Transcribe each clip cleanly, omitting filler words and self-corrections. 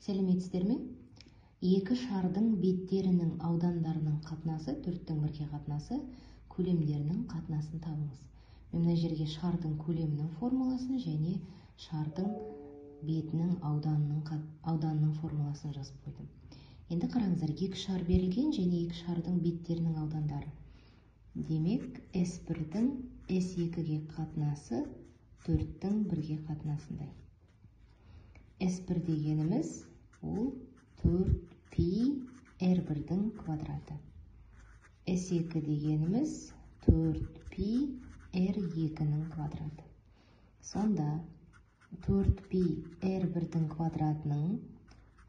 Сәлеметсіздер ме? Екі шардың беттерінің аудандарының қатынасы, төрттің бірге қатынасы, көлемдерінің қатынасын табыңыз. Мен мына жерге шардың көлемінің формуласын және шардың бетінің ауданының формуласын жазып қойдым. Енді қараңыздар, екі шар берілген және екі шардың беттерінің аудандары. Демек, S1-дің S2-ге қатынасы төрттің бірге қатынасындай. S1 дегеніміз ол 4 пи R1-дің квадраты. S2 дегеніміз 4 пи R2-нің квадраты. Сонда 4 пи R1-дің квадратының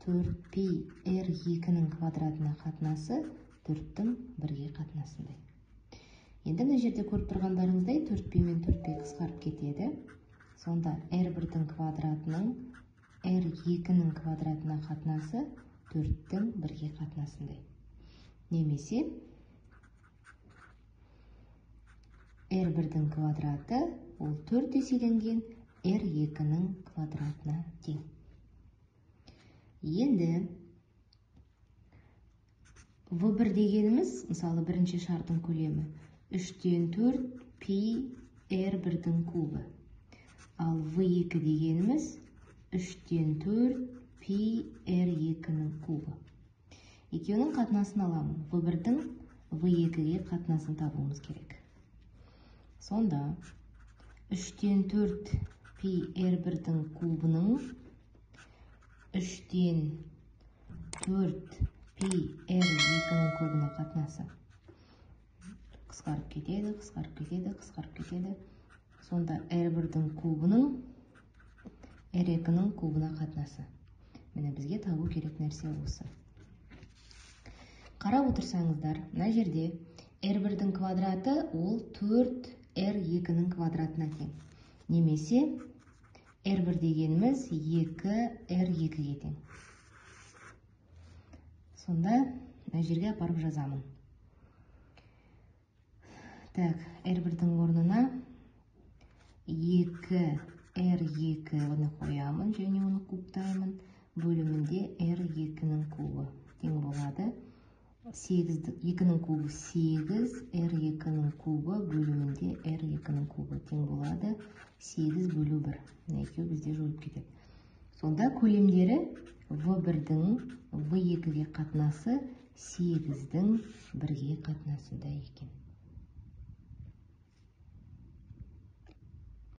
4 пи R2-нің квадратына қатынасы төрттің бірге қатынасындай. Енді мына жерде көріп тұрғандарыңыздай 4 пи мен 4 пи қысқарып кетеді. Сонда R1-дің квадратының R2-нің квадратына қатынасы төрттің бірге қатынасындай. Немесе R1-дің квадраты ол 4 еселенген R2-нің квадратына тең. Енді V1 дегеніміз, мысалы, бірінші шардың көлемі 3-тен 4 пи R1-дің кубы. Ал V2 дегеніміз 3-тен 4 пи R2-нің кубы. Екеуінің қатынасын аламын. V1-дің V2-ге қатынасын табуымыз керек. Сонда 3-тен 4 пи R1-дің кубының 3-тен 4 пи R2-нің кубына қатынасы қысқарып кетеді, қысқарып кетеді, қысқарып кетеді. Сонда R1-дің кубының R2-нің кубына қатынасы. Міне, бізге табу керек нәрсе осы. Қарап отырсаңыздар, мына жерде R1-дің квадраты ол 4 R2-нің квадратына тең. Немесе R1 дегеніміз 2 R2-ге тең. Сонда мына жерге апарып жазамын. Так, R1-дің орнына 2 R2-ні қоямын және оны кубтаймын. Бөлімінде R2-нің кубы тең болады. 2-нің кубы 8, R2-нің кубы бөлімінде R2-нің кубы тең болады. 8 бөлу 1. Мына екеуі бізде жойылып кетеді. Сонда көлемдері V1-дің V2-ге қатынасы 8-дің бірге қатынасында екен.